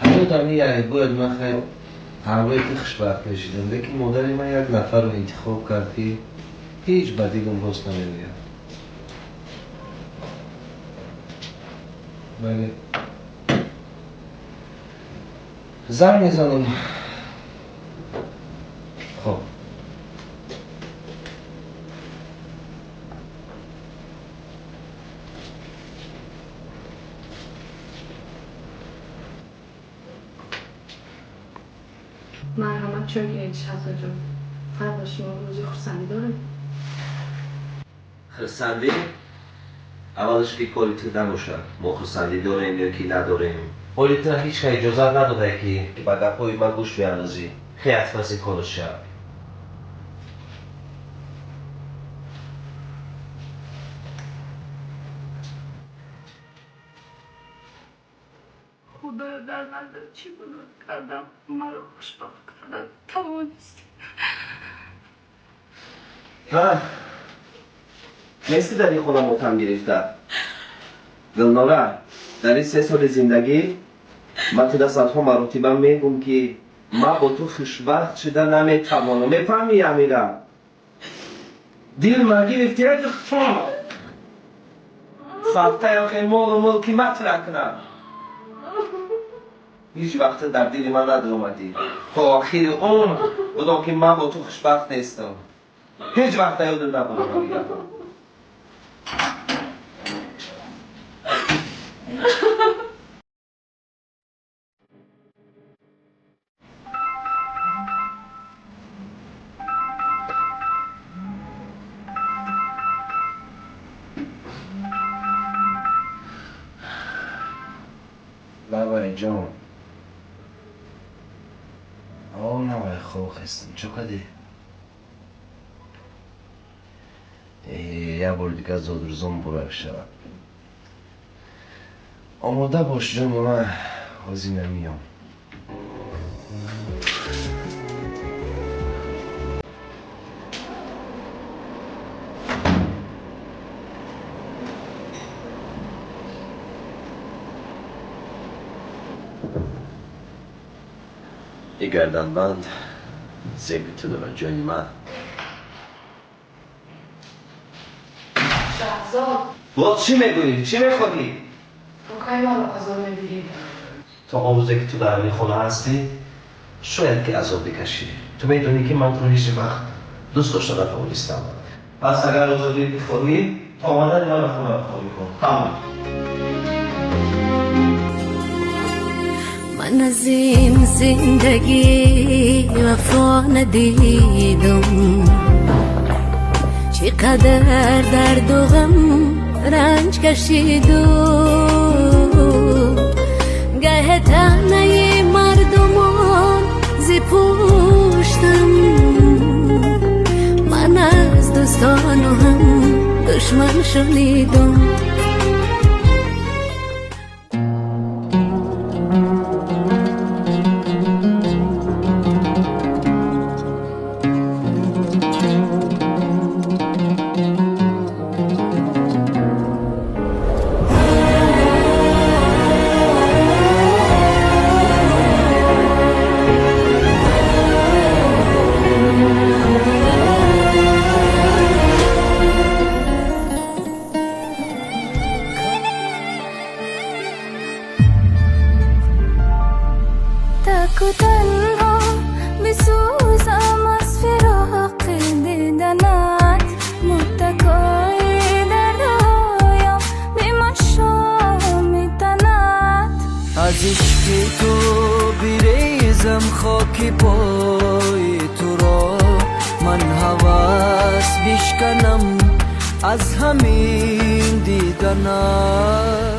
Ҳаётам як бояд ман хайр ҳамроҳи ту хушбахт мешидам, лекин модари ман як нафарро интихоб кард, ки ҳеҷ ба дилам рост намеояд. Бале, занг мезанам. Хоб. Марҳамат, чой гиред, Шаҳзодҷон. Фарқ, шумо рӯзи хурсандӣ доред? Хурсандӣ? Аввалаш ки кори ту набошад, мо хурсандӣ дорем ё ки надорем. Ҳоли ту ҳеҷ кас иҷозат надодае, ки ба гапҳои ман гӯш биандозӣ. Хе аз паси кораш шав. Худоё, дар назар чӣ гуноҳ кардам, маро хушбахт кардан тавонистӣ? Ҳа, нести дар ин хона мотам гирифта. Гулнора, дар ин 3 соли зиндагӣ ман туда садҳо маротиба мегӯм, ки ман бо ту хушбахт шуда наметавонам. Мефаҳмӣ, Амира? Дил ма гирифти, сафтаи охир молу мулки матра кунам. Ҳеҷ вақт дар дили ман надоромадӣ. То охири умр будом, ки ман бо ту хушбахт нестам. Ҳеҷ вақт ёдат набурдам. Лабай, ҷон. О, навай, хоб хестам. Чо кадӣ? Як бори дигар зодрӯзон муборак шавад. Омода бош, ҷони ман, ҳозир намеём. И гарданбанд зеби ту дорад, ҷони ман. Шаҳзод! Боз чӣ мегӯӣ? Чӣ мехоҳӣ? То кай маро азоб медиҳӣ? То он рӯзе ки ту дар ин хона ҳастӣ, шояд ки азоб бикашӣ. Ту медонӣ, ки ман туро ҳеҷ вақт дӯст дошта натавонистам. Пас агар озодӣ бихоҳӣ, то омадани ман ба хона холӣ кун. Тамом. Ман аз ин зиндагӣ вафо надидам, чӣ қадар дарду ғам ранҷ кашидум. Гаҳ таънаи мардумон зи пуштам, ман аз дӯстону ҳам душман шунидум. Таку танҳо бисӯзам аз фироқи диданат, муттакои дардҳоям бемашоми танат. Аз ишқи ту бирезам хоки пои туро, ман ҳавас бишканам аз ҳамин диданат.